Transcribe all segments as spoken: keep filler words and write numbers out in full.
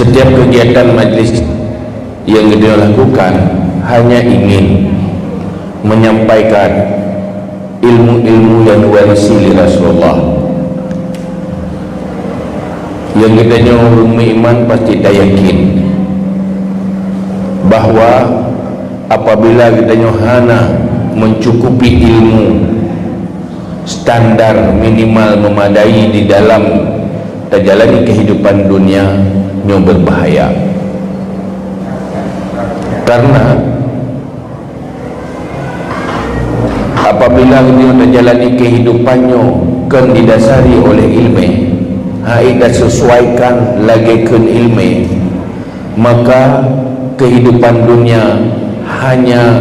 Setiap kegiatan majlis yang kita lakukan hanya ingin menyampaikan ilmu-ilmu yang diwarisi oleh Rasulullah. Yang kita nyoe ureuëng iman pasti tayakin bahwa apabila kita nyoe hana mencukupi ilmu standar minimal memadai di dalam tajalani kehidupan dunia, nyoe berbahaya. Karena apabila nyoe tajalani kehidupan nyoe kon didasari oleh ilmu, hai tasesuaikan lagée kheun ilmu, maka kehidupan dunia hanya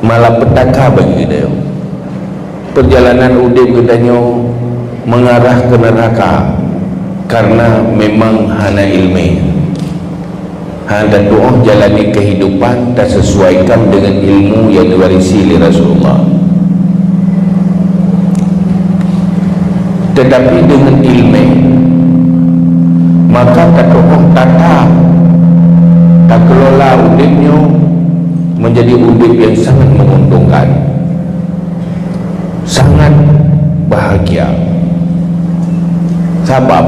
malapetaka bagi geutanyoe. Perjalanan udeb geutanyoe mengarah ke neraka karena memang hana ilmu. Hana tatuoh jalani kehidupan tasesuaikan dengan ilmu yang diwarisi oleh Rasulullah. Tetapi dengan ilmu, maka tatuoh tata takelola udeb nyoe menjadi udeb yang sangat menguntungkan, sangat bahagia. Sabab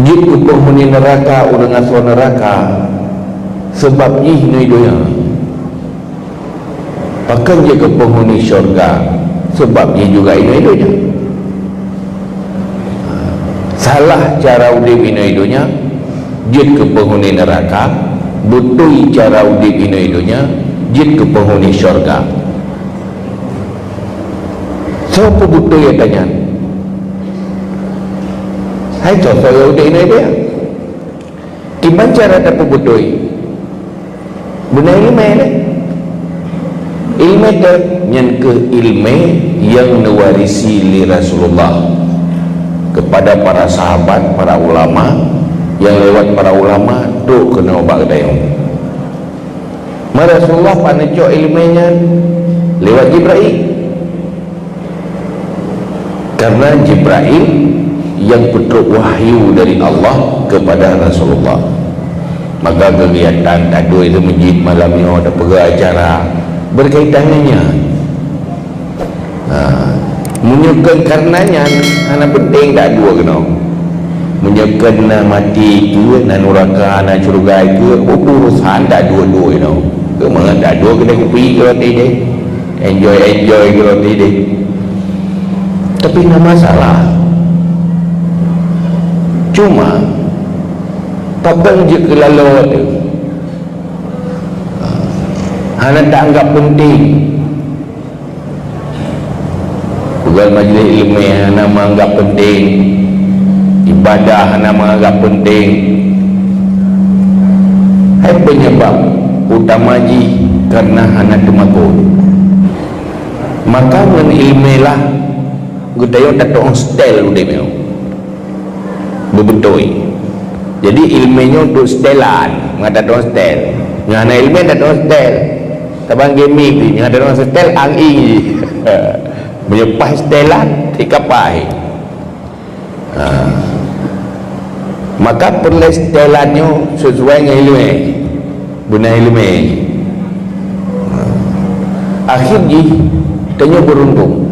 jeuet keu penghuni neraka ureuëng asoe neraka, sebab jih nui donya. Pakon jeuet keu penghuni syurga, sebab jih juga inui donya. Salah cara udeb inui donya, jeuet keu penghuni neraka, beutôi cara udeb inui donya, jeuet keu penghuni syurga. Soe peubeutôi ata nyan? Hai soe-soe nyang udeb inui donya? Kiban cara tapeubeutôi? Beuna iéleumé lé. Iéleumé teuh nyan kheueh iéleumé nyang neuwarisi lé Rasulullah keupada para sahabat, para ulama, nyang lewat para ulama trok keunoe bak geutanyoe. Ma Rasulullah pat neucok iéleumé nyan? Lewat Jibrail. Karena Jibrail nyang peutrok wahyu dari Allah kepada Rasulullah. Maka kegiatan taduek di masjid malam nyoe, tapeugah acara berkaitan dengan nyan. Ha, meunyoe kon karena nyan, hana penting taduek keunoe. Meunyoe kon na maté keue, na nuraka, na syeuruga keue, urusan taduek-duek keunoe. Keumangat taduek kedai kupi keu roti deh. Enjoy-enjoy keu roti deh. Tapi na masalah. Cuma, pakon jeuet keu laloe teuh, hana taanggap penting. Peugah majlis iéleumé hana meunganggap penting, ibadah hana meunganggap penting. Hai peunyeubab utama jih karena hana teumakot. Maka ngon iéleumé lah geutanyoe tatuoh setel udeb nyoe. Beubeutôi. Jadi, iéleumé nyoe untuk setelan, ngat tatuoh setel. Ngat hana iéleumé tatuoh setel. Saban game jih, ngat tatuoh setel, ang-ing jih. Meunyoe paih setelan, sikapa jih. Ha. Maka peureulée setelan nyoe sesuai ngon iéleumé. Beuna iéleumé. Akhé jih, tanyoe beuruntung.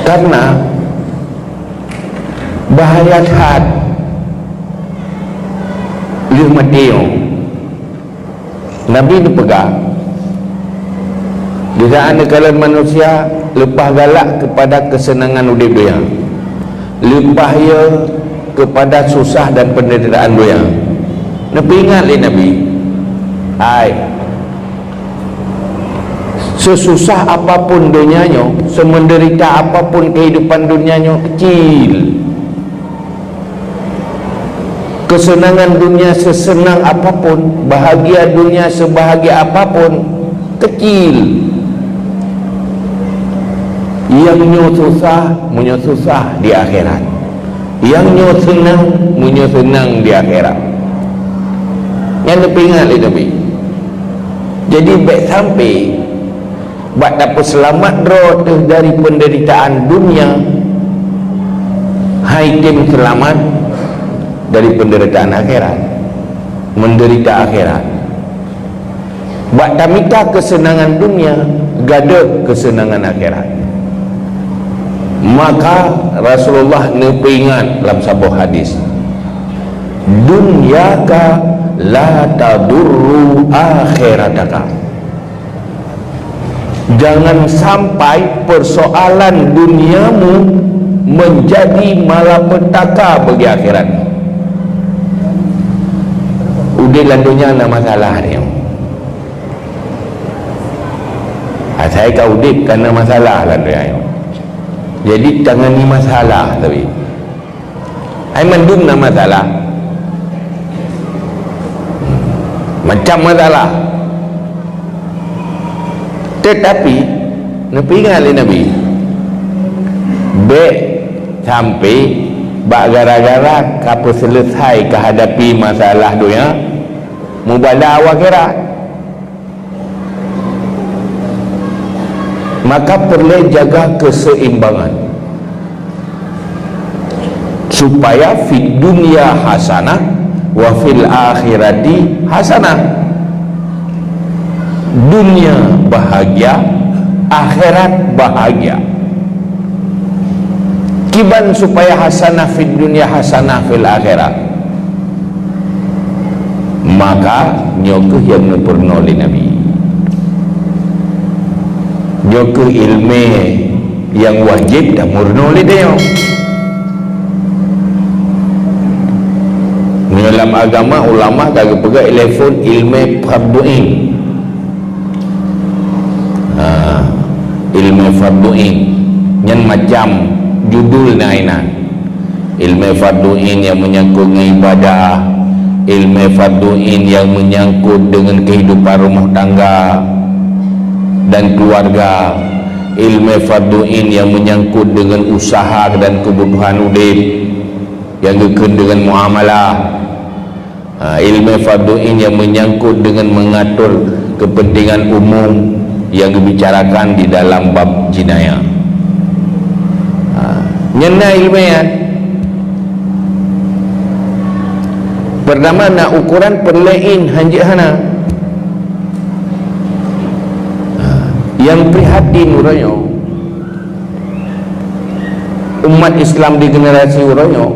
Karena bahaya that lheueh maté nyoe. Nabi neupeugah, di saát neukalon manusia leupah galak keupada keuseunangan udeb donya, leupah ye keupada susah dan peundeuritaan donya. Neupeuingat lé Nabi, hai, seususah apapun donya nyoe, seumeudeurita apapun keuhidupan donya nyoe keucil. Keuseunangan dunia seuseunang apapun, bahagia dunia seubahagia apapun, keucil. Nyang nyoe susah, meunyoe susah di akhirat. Nyang nyoe seunang, meunyoe seunang di akhirat. Nyan neupeuingat lé Nabi. Jadi, bék sampai bak tapeuseulamat droe teuh dari peundeuritaan dunia, Hai tem seulamat dari penderitaan akhirat, menderita akhirat. Bak tamita keuseunangan dunia, gadôh keuseunangan akhirat. Maka Rasulullah neupeuingat lam saboh hadis, "Dunyaka la tadurru akhirataka." Jangan sampai persoalan duniamu menjadi malapetaka bagi akhirat. Udeb lam dunia na masalah dia. Asai ka udeb kana masalah lam dunia. Jadi tangani masalah tapi. Hai mandum na masalah. Macam masalah. Tetapi, neupeuingat lé Nabi, bék sampai bak gara-gara ka peuseuleusai ka hadapi masalah dunia, mubada u akhirat. Maka peureulée jaga keuseimbangan, supaya fid dunya hasanah wa fil akhirati hasanah. Dunia bahagia, akhirat bahagia. Kiban supaya hasanah fid dunya hasanah fil akhirah. Maka nyoe kheueh nyang neupeurunoe lé Nabi. Nyoe kheueh ileumé nyang wajéb tameurunoe lé tanyoe. Meunyoe lam agama, ulama ka geupeugah ileumé fardhu ain. Ha, ileumé fardhu ain nyan macam judul na inan. Ileumé fardhu ain nyang meunyangkot ngon ibadah, ileumé fardhu ain nyang meunyangkot deungon keuhidupan rumoh tangga dan keuluwarga, ileumé fardhu ain nyang meunyangkot deungon useuha dan keubutuhan udeb nyang geukheun deungon muamalah. Ha, ileumé fardhu ain nyang meunyangkot deungon meungatur keupeuntengan umum nyang geubicarakan di dalam bab jinayah. Ha, nyan na ileumé nyan. Peurtama na ukoran peureulée ain hanjeuet hana. Ha, nyang prihatin uroe nyoe, umat Islam di generasi uroe nyoe,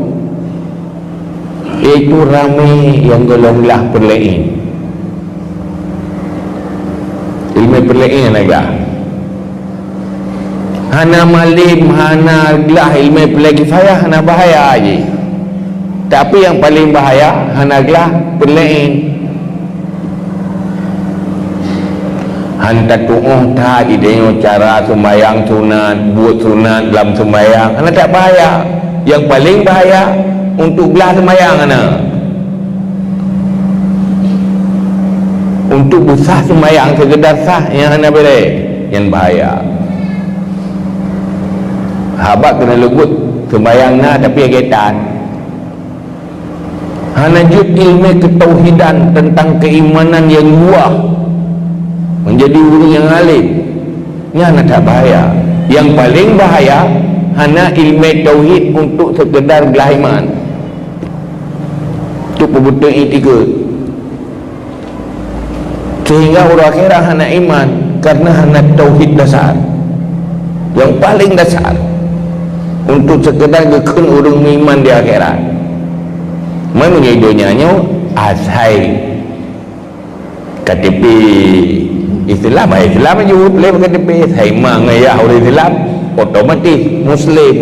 yaitu ramé nyang golom glah peureulée ain. Ileumé peureulée ain hana glah. Hana malem, hana glah ileumé peureulée kifayah, hana bahaya jih. Tapi nyang paleng bahaya, hana glah peureulée ain. Han tatuoh that idéh nyoe cara seumayang sunat, buet sunat lam seumayang, hana that bahaya. Nyang paleng bahaya untuk glah seumayang hana. Untuk beusah seumayang seukeudar sah nyang hana béré, nyan bahaya. Haba keuneuk leubuet seumayang na tapi agétan. Hana jeuet ileumé keutauhidan teuntang keuimanan nyang luwah, meunjadi ureuëng nyang além, nyan na that bahaya. Nyang paleng bahaya hana ileumé tauhid untuk seukeudar glah iman, untuk peubeutôi itikeuet. Sehingga ureuëng akhirat hana iman karena hana tauhid dasar. Nyang paleng dasar untuk seukeudar geukheun ureuëng meuiman di akhirat. Meunyoe donya nyoe asai K T P Islam, ai Islam jeuet lé K T P, asai ma ngon yah ureuëng Islam, otomatis Muslim.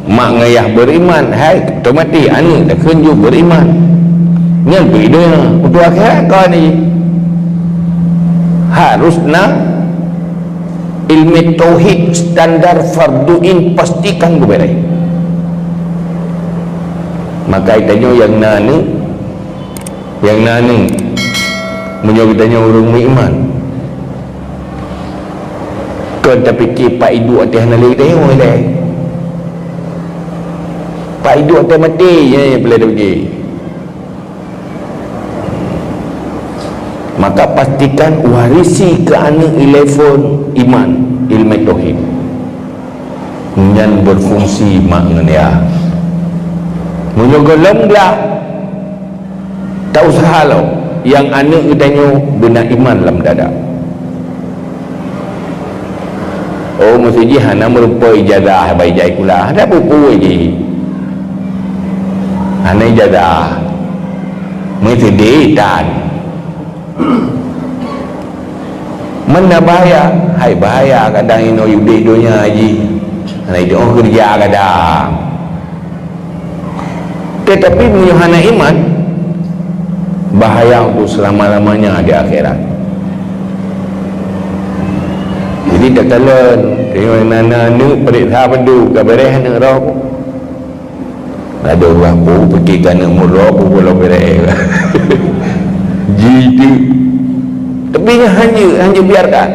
Mak ngon yah beriman, hai otomatis aneuk takheun jeuet beriman. Nyan pih donya, untuk akhirat kau ni. Harus na ilmu tauhid standar fardu ain pastikan beubéré. Maka tanyoe nyang na aneuk, nyang na aneuk, meunyoe geutanyoe ureuëng meuiman, kon tapike pak iduek teuh hana lé teuh ilée. Pak iduek teuh maté, ya, ya, boleh tapike. Maka pastikan warisi keu aneuk ilée phon iman, ilmu tauhid. Nyan berfungsi mak ngon ya. Meunyoe gohlom glah, tak usah lo, nyang aneuk geutanyoe beuna iman lam dada. Oh, maksud jih hana meurumpok ijazah bak ijazah sikula. Hana peue-peue jih. Hana ijazah. Meusideh tan. Mana bahaya? Hai bahaya kadang inoe udeb donya jih. Hana inoe kerja kadang. Tetapi meunyoe hana iman, bahaya untuk selama-lamanya di akhirat. Jadi takalon, tengok aneuk-aneuk peuriksa bandum, ka beres aneuk roh. Ada ureueng pu pikir ka aneuk murah pu belom beres. Jitu. Tapi nyan hanya, hanya biarkan.